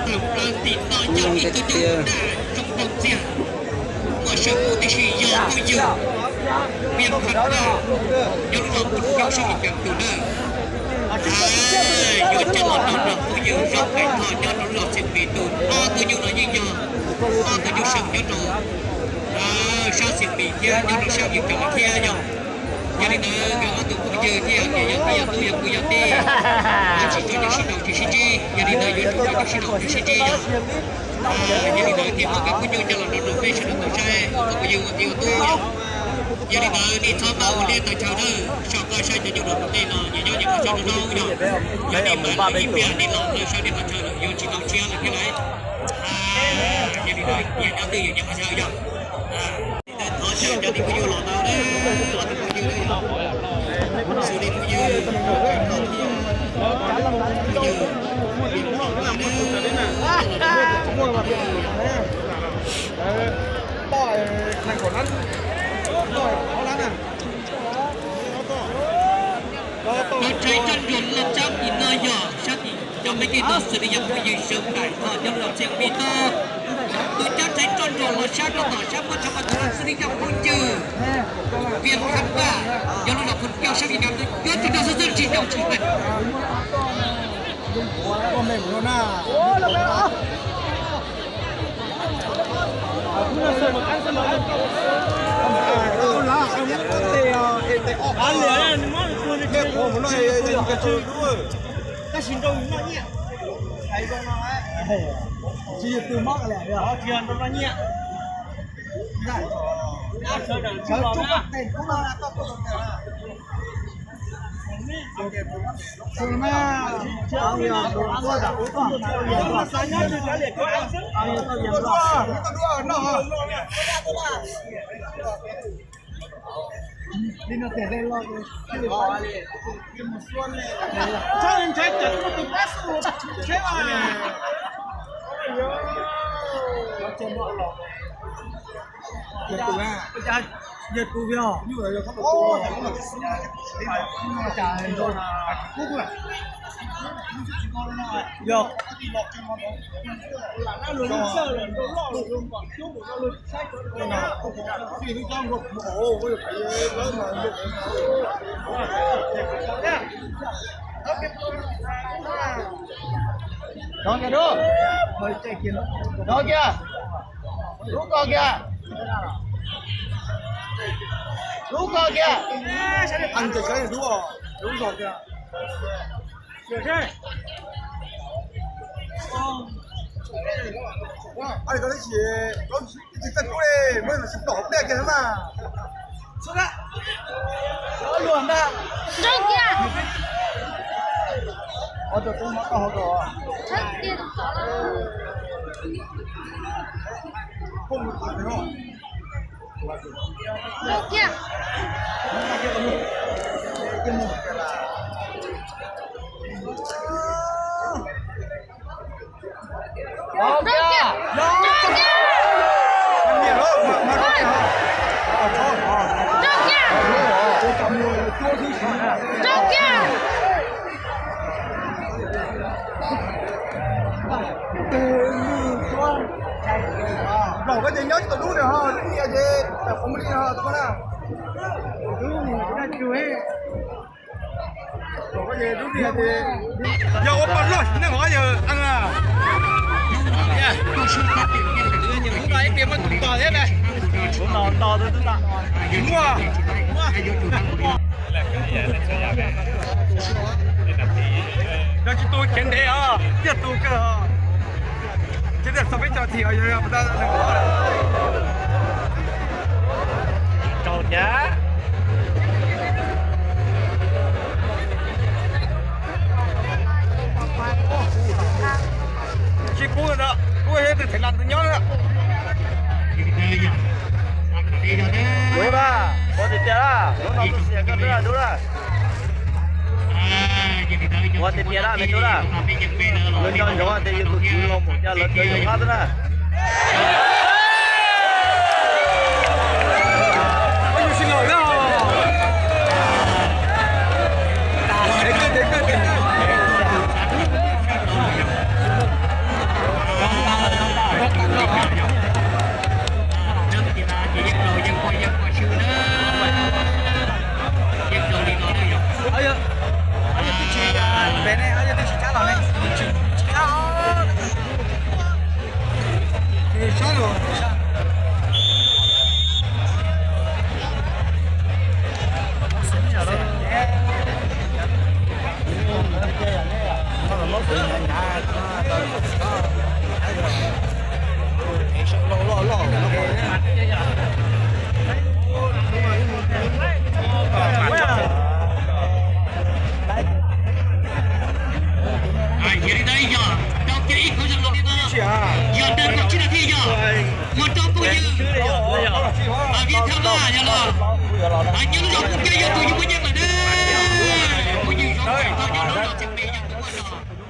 Tawm plaws tim no yog ib tug nyuj daj zoo nraug txiag, muaj seem kub tib si yog phooj ywg Vias Kham Vaj, nyob lub zos Phu Ncaug sab Yis Cas tus na. Yuav coj los nrog phooj ywg Zaub Pem Thoj nyob rau lub zos Xiam Pis tus ob tug nyuj no yeej yog ob tug nyuj seem nyob rau sab Xiam Pis thiab nyob rau sab Vias Cas lawm thiab yog. Yog li ntawd nkawd ob tug phooj ywg thiaj tias yog tij yog tub yog kwv yog tij, tsis txhob nyob sib nraus tsis sib ntsib, yog li ntawd yuav tsum nyob sib nraus sib ntsib yog. Yog li ntawd thiaj muab nkawd phooj ywg coj los nrog rau peb sawv daws tau saib ob tug phooj ywg ua tij ua tub yog. Yog li ntawd nej txhob maj ua liaj tawv chaw nawb, soj qab saib cov nyuj rau tom ntej no nyias nyob nyias qhov chaw zoo zoo yog. Yog nej mas lawv ib pliag nej los lawv sawv nej qhov chaw lawm yuav tsis tau tshiab lawm thiab lauj. Yog li ntawd nyias nyob twg yus nyias qhov chaw yog. Thov caw cov tij phooj ywg los tau na, ob tug phooj ywg na yog, xws li phooj ywg, phooj ywg, Tau tshais roj nruas loj tshab tim no yog sab tim cov me kev no xws li yog phooj ywg Sawv Nraim Thoj nyob rau Xiam Pis tod. Tus cov tshais roj nruas los sab rau tom sab muab tshav pas tus no xws li yog phooj ywg Vias Kham Vaj nyob rau Phu Ncaug sab Vias Cas, yuav tsum nrog xwb xwb tsis nrog tsis hais. Tab sis nrau noj nyiaj. Tsis yog tus mob ka le, tsis yog nrau noj nyiaj. Rov kiag dub. Rov kiag. Rub ko kiag. Rub ko kiag. Nrog kiag. Nrog kiag. Nrog kiag. Nrog kiag. Nrog kiag. Nrog kiag. Nplaum koj ces nyob tsis tau dub li ho, dub nyias ces tawm qhov muag li ho tau koj na. Yog ua poj loj neej hov yawg eev na. Ib pliag muab tus tos thiab na. Tus tos tos tus tos. Tsis muaj. Yog tsis tu kev ntev os, tiag tu kawg os. Ces tias txog peb caug thim os yog. Rau thiab. Tsis kub no, kub thiab tus thev las tus nyob na. Dub na, ua tiag tiag na, hnub no tus xiam koj twb dub na. Ua tiag tiag na me tub na. Lawv nco ntsoov tias yus tus tswv los mus cas lawv txawv yus qab xwb na. Nyob lub zos Koob Cab yog tus yug muaj nyiaj lawm na. Phooj ywg, zoo siab tau nyob lub zos Txhiaj Pes yog tus muaj zog.